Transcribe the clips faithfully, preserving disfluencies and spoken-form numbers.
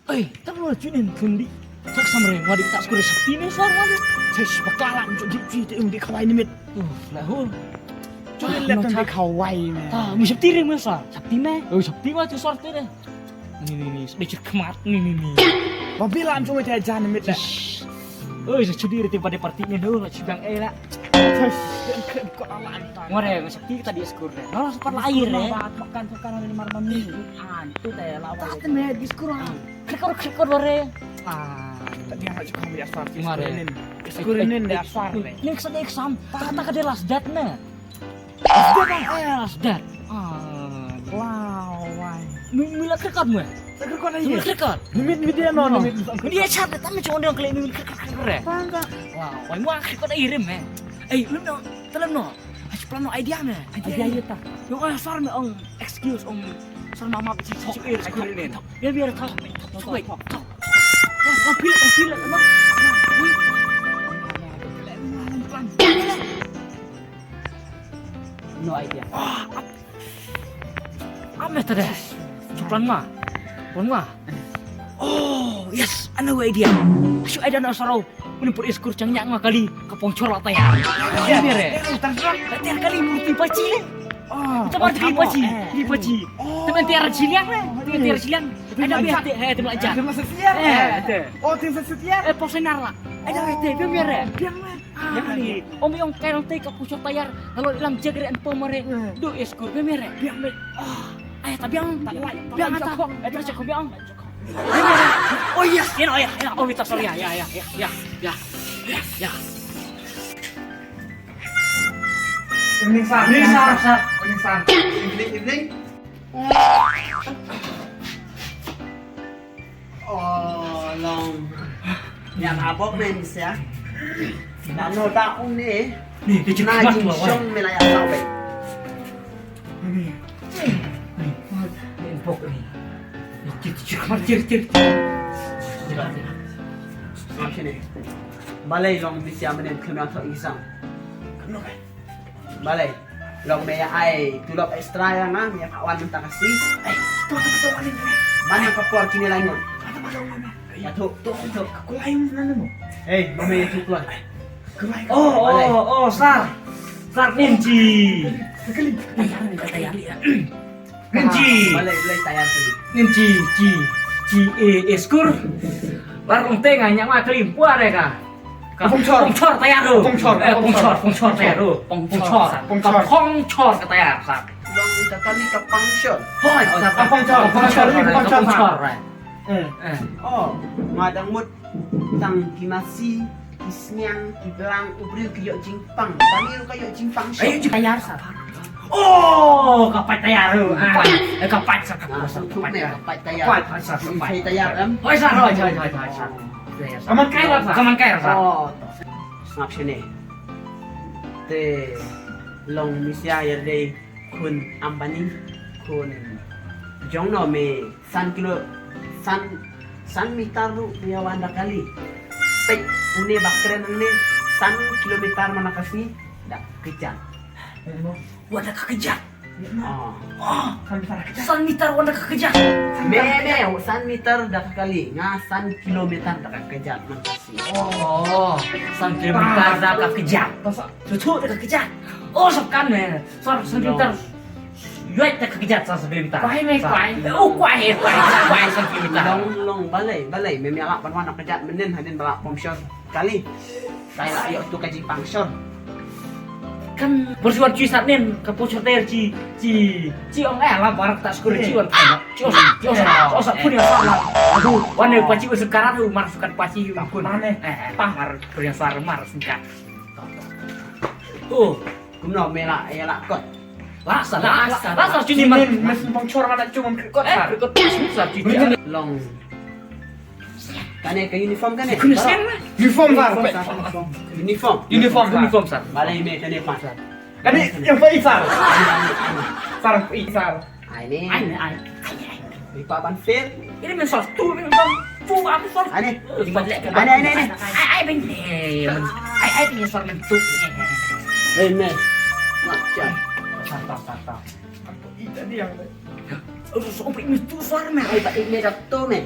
Ei, tang lo chunin tun di. Tak samre ngwa di tak skure sakti ne sar ngwa di. Chesh bakala njuk di di di di khawai nimit. Uh, la ho. Chunin le tun di khawai me. Ta, mu sakti re mu sar. Sakti me. Oh, sakti wa tu sar te re. Ni ni ni, sedikit kemat ni ni ni. Babila am cuma jajan nimit le. Oi, sa chudi rete pada parti ni dulu, la chibang eh la. Chesh, kren ko ala antan. Ngore, sakti kita di skur re. No, sempat lahir re. Makan makan ni mar mami. Antu te la. Tak te me di skur. Krekor krekor lore. Ah, tadi yang aja kami asar. Mare. Skurinin de asar ne. Ning sa exam. Kata ka de last date ne. Last date ah. Eh, last date. Ah. Wow, why? Mi mi la krekor mu. Krekor aja. Mi krekor. Nimit mi dia no, nimit. Mi dia chat tapi cuma dia kali mi krekor krekor re. Tangga. Wow, why mu krekor irim eh. Eh, lu no, telam no. Aci plan no idea me. Idea ya ta. Yo ah sar me ong excuse ong sar mama bici cici ir skur ini. Biar biar tau. Tau tau tau. Tau. Tau pil tau pil tau. No idea. Ame tade. Plan ma. Plan ma. Oh yes, I know idea. Asu idea na sarau. Mun pur iskur chang nyak nga kali ka pongchor la tayar. Ya bere. Tayar kali murti paci le. Teman kali paci, kali paci. Teman tiar ciliang le. Teman tiar ciliang. Ada biar te, eh teman aja. Tim setia. Eh te. Oh tim setia. Eh posenar la. Ada te biar bere. Biar le. Biar kali. Om yong kairang te ka pongchor tayar. Kalau lam jegre an pomare. Do iskur biar bere. Biar le. Ah, ay tabiang. Biar ata. Eh tak cakap biang. Oh yes, you know, yeah, yeah. Oh, kita sorry, ya, ya, ya, ya, ya, ya, ya, ya. Evening, sir. Evening, sir, sir. Evening, sir. Evening, evening. Oh, long. Yang abok men sia. Nano ta un eh. Ni, dia cakap na jing shong me la ya tau be. Balei long bisi amenem kena thok isang. Balei long me ya ai tulop extra ya nga me ya pak wan mentang kasi. Mana ka por kini langun. Ya tu tu tu. Hey, long me ya tu keluar. Oh, oh, oh, sar. Sar ninci. Ninci. Balai balai tayar tadi. Ninci ci ci e eskur. Bar ong teng nyak ma klim puar ka. Pongchor. Pongchor tayar tu. Pongchor. Eh pongchor pongchor tayar tu. Pongchor. Pongchor ka tayar sar. Long ka kali ka pangchor. Hoi sar. Pongchor pongchor pongchor. Eh. Oh, madang mut tang ki masi. Ki sniang, ki blang, u briew ki ïoh jingpang. Tang ïoh ka ïoh jingpang. Ayo jingpang sar. Oh, ka pat tayar tu. Ah, eh, ka pat sar, ka pat sar, ka pat tayar. Ka pat sar, ka pat tayar em. Oi sar, oi, oi, oi, oi, sar. Ka man kai sar. Ka man kai sar. Oh. Sngap shane. Te long misia ïa dei khun Ambani khun jong no me san kilo san san meter ruh ïa wan da kali. Peit une ba kren ne san kilometer mana ka sngi da kejat. Wan da ka kejat. Oh. San meter wan da ka kejat. Me me san meter da ka kali nga san kilometer da ka kejat man ka sngi. Oh, san kilometer da ka kejat. Tutu da ka kejat. Oh, sakan me. San kilometer. Yuai ta ka kejat sa sa kilometer. Kwai me kwai. Oh kwai kwai kwai sa kilometer. Long long balai balai me me la ban wan kejat menen hadin bala pom shor kali. Kai la yok tu ka jingpang shor. Kan bersuan ci sat nen ka pochor ter ci ci ci ong eh la barak tak skor ci wan. Ci os ci os os pun ya sala. Aduh, wan ne paci us karat tu mar sukat paci pun. Mane? Eh, pah mar pun ya sar mar singkat. Oh. Kumno me la ïa la kot. La sa la sa la sa cini man. Mes pang chor mana cuma kot sa. Kot sa cini. Long. Kane ka uniform kane. Uniform sar. Uniform. Uniform sar. Balai me kane pa sar. Kane yang pa sar. Sar pa sar. Ai ne. Ai ne ai. Ai ai. Ripa ban fail. Ini men sor tu men sor tu apa sor? Ane. Ane ane ane. Ai ai ben. Ai ai ben sor men tu. Hey men. Macam. Sar sar sar sar. Apa ita dia? Aduh, so pe men tu sor men. Ai ba ini dah tu men.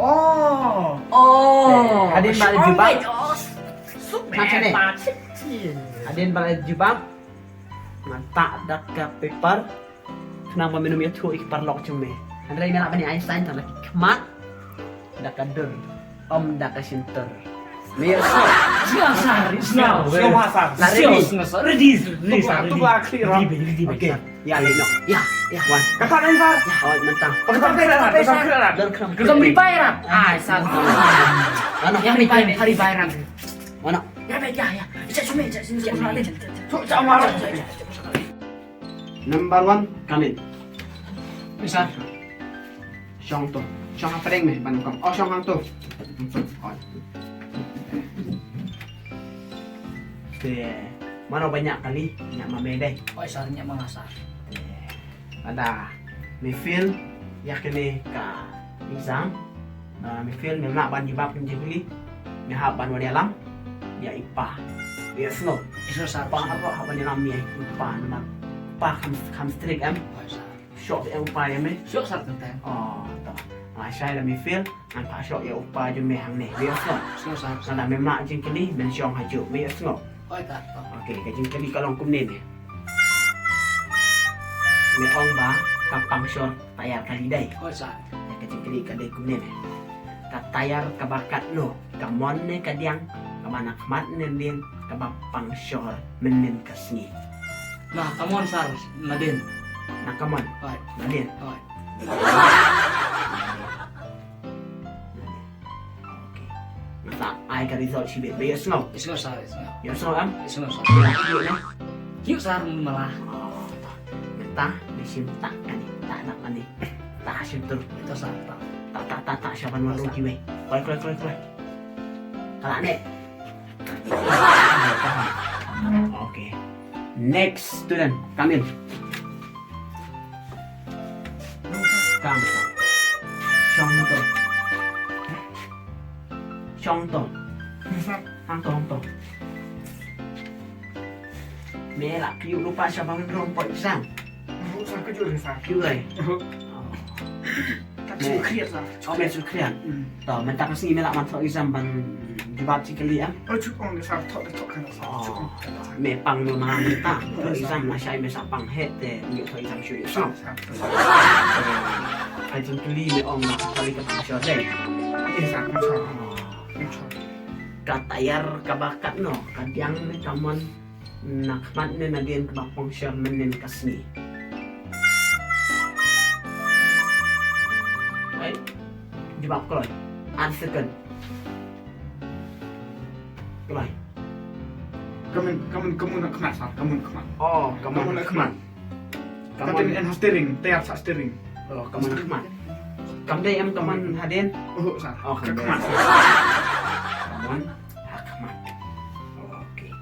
Oh. Oh. Hadien ba la jubab. Macam ni. Hadien ba la jubab. Ngan tah da ka paper. Khnang ba men ym ïathuh ïa ki paralok jong me. Hynrei me lah ban ïa Einstein tang da ki khmat, da ka dur, ym da ka shyntur. Me ïohsngew? Sngewsar, sngewsar. Sngewsar. Lah ready? Sngewsar. Ready, ready, sir. Ready, ready. Okay. Ïa, leh noh. Ïa, ïa. Wan. Kata dah, sir. Oh, mynta. Kata dah, sir. Kata dah, sir. Dur khnang. Kata dah, sir. Ah, sir. Wan noh. Ïa, hari bai, hari bai ram. Wan noh. Ïa, bai, ïa, ïa. Cak sumai, cak sini, cak sini. Cak marah. Number one, come in. Yes, sir. Shong to. Shong hapdeng me, ban kong. Oh, shong hangto. Oh. Te, mano ba ñiah kali, ñiah ma me dei. Oi, sir, ñiah ma nga, sir. Te, lada me fail ïa kane ka exam, ah, me fail, mem lah ban jubab kum jingkylli, me hap ban wan ïalam ïa i pa. Ïohsngew? Ïohsngew, sir. Pa hap, hap ban ïalam ïa i pa namar pa kham, kham strict em. Oi, sir. Shoh ïa u pa ïa me? Shoh, sir, tang tang. Oh, to. Nga shai lada me fail, ngan phah shoh ïa u pa jong me hangne. Ïohsngew? Ïohsngew, sir. Lada mem lah jingkylli, men shong hajuh. Ïohsngew? Oi, ta, ta. Okay, ka jingkylli ka long kumne ne. Me ong ba ka pangshor tayar kali dei. Oi, sir. Ïa ka jingkylli ka dei kumne ne. Ka tayar kaba katno, ka mon ne ka diang, kaba na khmat ne na dien, kaba pangshor mynnin ka sngi? Na ka mon, sir, na dien. Na ka mon? Oi. Na dien? Oi. Okay. Nga sa ai ka result shibit. Ba ïohsngew? Ïohsngew, sir, ïohsngew. Ïohsngew em? Ïohsngew, sir. Ïoh ne? Ïoh, sir, mala. Oh, mynta me shim tah kane, tah na kane. Tah shim tur. Ito, sir, tah. Ta ta ta ta, sha ban wan rung kiwei. Kloi kloi kloi kloi. Ka lah neh. Okay. Next student, come in. Come. Shong to. Shong to. Hang to, hang to. Me lah kyiuh lypa sha ban rung poi exam. Ruh sa, kyiuh re sa. Kyiuh re. Ruh. Oh. Ka shu khriat sa. Oh, me shu khriat. Hmm. To, mynta ka sngi me lah ban thoh exam ban jubab shi kali em? Oh, shu ong sa, thoh, thoh kan sa. Oh. Shu ong. Me pang me ma mynta. Thoh exam, lashai me sa pang heh te, me thoh exam shuh. Sa, sa, sa. Ai jingkylli me ong ma kali ka pang shuh dei. Eh, sa, sa. Oh. Sa. Ka tayar kaba katno, ka diang ne ka mon, na khmat ne na dien kaba pongshor mynnin ka sngi. Right? Jubab kloi. Ar second. Kloi. Ka mon, ka mon, ka mon na khmat sa, ka mon na khmat. Oh, ka mon na khmat. Ka mon. Ka dien ha steering, tayar sa steering. Oh, ka mon na khmat. Kam dei em ka mon hadien? Oh, sa. Oh, ka khmat. Ka mon ha khmat. Okay.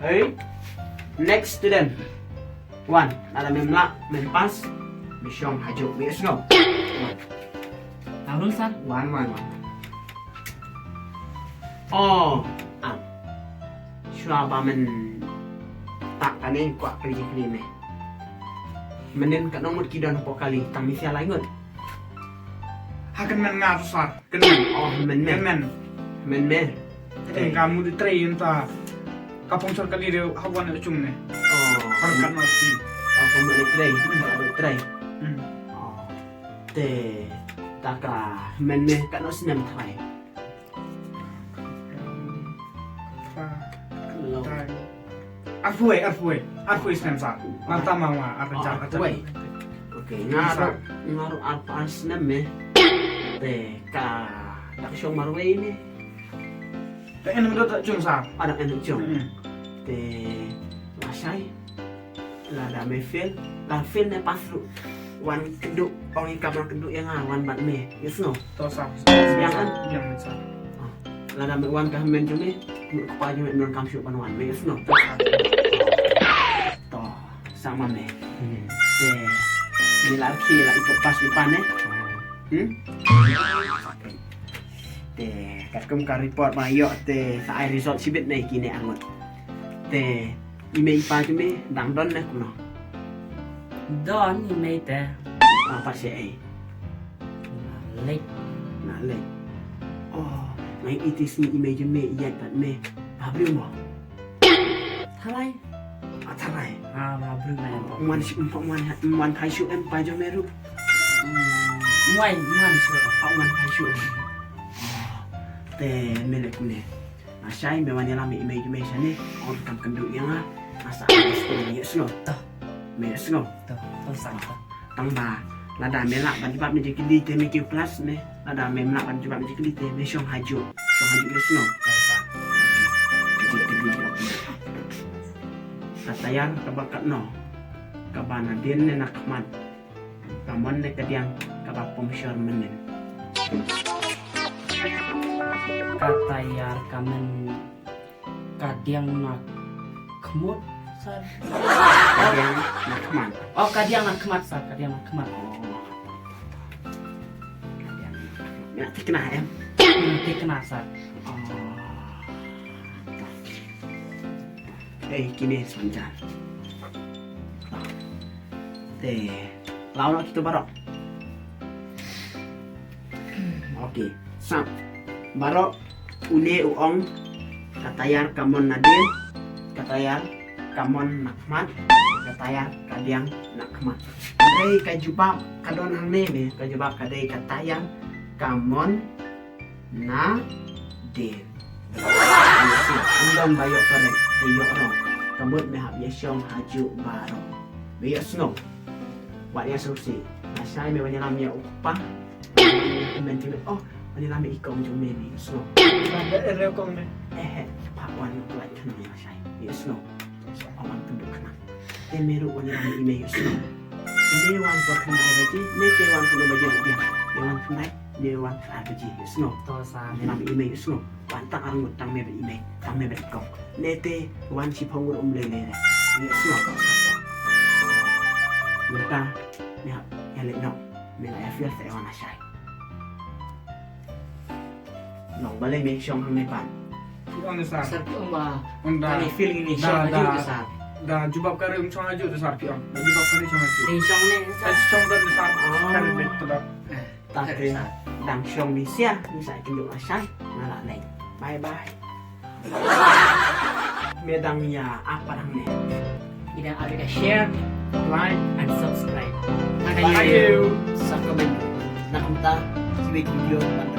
Hey, next student. Wan, lada mem lah, mem pass, me shong hajuh, me ïohsngew. Wan. Arul sir. Wan, wan, wan. Oh, ah. Shuwa ba men tah kane, kwah kylli kylli me. Mynnin katno ngut ki don hapoh kali, tang me sia lai ngut? Ha, kynmen nga tu sir. Kynmen. Oh, kynmen me. Kynmen. Kynmen me. Te ka mut trei ynta. Ka pongshor kali re ha wan u chung ne. Oh. Har kan ma si. Oh, ka mut trei. Ka mut trei. Hmm. Oh. Te ta ka kynmen me katno snem trai? Hello. Arphew, arphew, arphew snem sa. Nangta ma nga arphew. Oh, arphew. Okay, nga ruh, nga ruh arphew snem me. Te ka dak shong marwei ne. Te en mdo ta chung sa. Ada en chung. Hmm. Te lashai. Lada me fail, la fail ne pass ruh. Wan kynduh, ong ïa ka ban kynduh ïa nga wan bad me. Ïohsngew. To sa. Biang kan? Biang sa. Ah. Lada me wan ka hynmen jong me, mut kpa jong me, me donkam shuh ban wan, me ïohsngew. To, sa ma me. Hmm. Te, me la khie la ikop pass lypa ne. Hmm? Te, katkum ka report ba ïoh te sa ai result shibit ne kine arngut. Te, i mei i pa jong me dang don ne kumno? Don i mei te. Ah, pat shaei? Na leit. Na leit. Oh, nga ïohi te sngi i mei jong me i ïaid bad me. Ba briew mo? Tharai. Ah, tharai. Ah, ba briew me. Wan shu, wan, wan phai shuh em pa jong me ruh? Hmm, wan, wan shuh. Ah, wan phai shuh em. Oh, te me leh kumne. Lashai me wan ïalam ïa i mei jong me shane, ong kam kynduh ïa nga, nga sa ai skur ïohsngew. To. Me ïohsngew. To, to sa to. Tang ba lada me lah ban jubab me jingkylli te me kiew klas ne. Lada mem lah ban jubab me jingkylli te me shong hajuh. Shong hajuh ïohsngew. To sa. Ka tayar kaba katno, kaba nadien ne na khmat, ka mon ne ka diang kaba pom shor mynnin? Ka tayar ka mon, ka diang na khmut, sir. Ka diang na khmat. Oh, ka diang na khmat, sir. Ka diang na khmat. Oh. Ka diang na khmat. Ïa, thikna, em? Hmm, thikna, sir. Oh. Eh, kine sa jan. Te, leh noh kito baroh. Okay, sap. Baroh, une u ong, ka tayar ka mon nadien, ka tayar ka mon na khmat, ka tayar ka diang na khmat. Hynrei ka jubab ka don hangne ne, ka jubab ka dei ka tayar ka mon nadien. Ym don ba ïoh correct, te ïoh wrong. Ka mut me hap ïa shong hajuh baroh. Me ïohsngew. Wat ïa sngewsih. Lashai me wan ïalam ïa u kpa. Men jong me, oh, wan ïalam ïa i kong jong me, me ïohsngew. Ba, eh, re kong me. Eh, eh, pa wan lait khnang lashai. Me ïohsngew. Sa wan pynduh khnang. Te me ruh wan ïalam ïa i mei ïohsngew. Me wan pynduh khnang ïa i mei, me te wan pynduh ba ïa i mei. Ïa wan tonight, ïa wan tonight baje, ïa sngew. To sir. Ïa nam i mei ïa sngew. Wan tang arngut tang me ba i mei, tang me ba i kong. Lete wan shiphew ngut um lei lei re. Ïa sngew. Mynta ïa, ïa leit noh. Me la ïa feel te wan ashai. Nong balei me shong hangne pat? Phi ong ne sir. Sir phi ong ba. Unda. Ani feeling ni da, shong da, ajuh te sir. Da jubab kari um shong ajuh te sir phi ong. Da jubab kari shong ajuh. Ni shong ne sir. Shong da ne sir. Ah. Kari bit tu da. Eh. Tang te dang shong ni sia, ni sa kin dong ashai, nga la leit. Bye bye. Me dang ïa ap pat hangne. Ïa dang ap ïa ka share, like and subscribe. Thank you. Sa comment. Na kumta, kiwei ki video ban